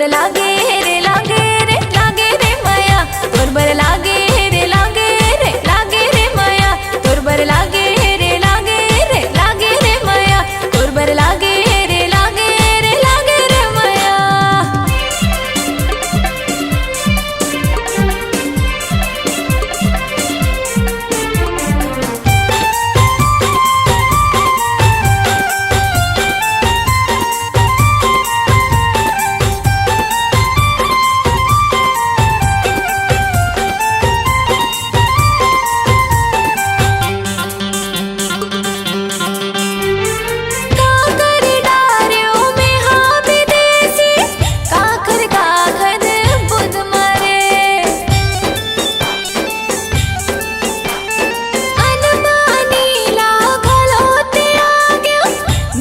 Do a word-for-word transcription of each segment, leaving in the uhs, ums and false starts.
लागे रे, लागे रे, लागे रे मया, तोर बर लागे रे, लागे रे, लागे रे मया, तोर बर लागे रे, लागे रे, लागे रे मया, तोर बर लागे रे, लागे रे, लागे रे मया। काकर डारेव मेहा विदेशी, काकर काखन बुध मारे। अनमानी ला घलो त्यागेव,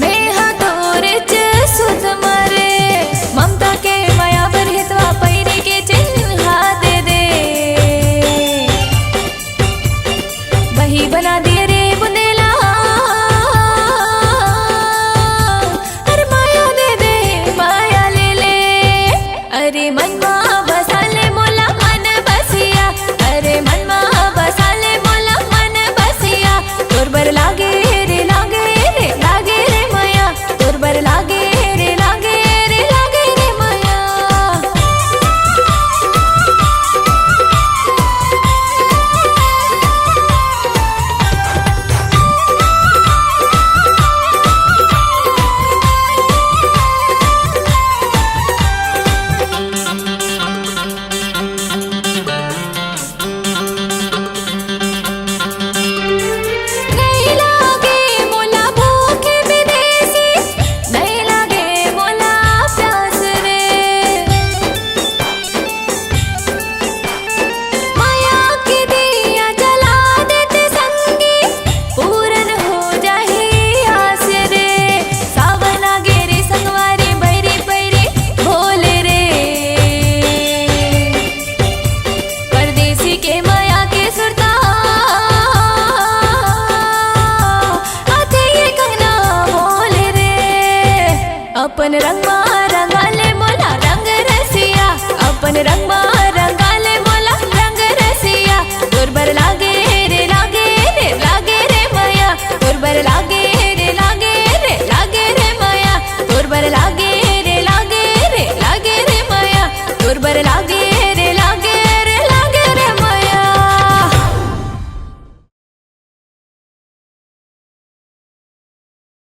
मेहा तोरेच सुध मारे। ममता के मया बर हितवा पैरी के चिन्हा दे दे। बही बना दिए रे बुंदेला, अरे माया दे दे, माया ले ले। अरे मन मा बसा ले मोला मन बसिया, अरे मन मा बसा ले मोला मन बसिया। तोर बर लागे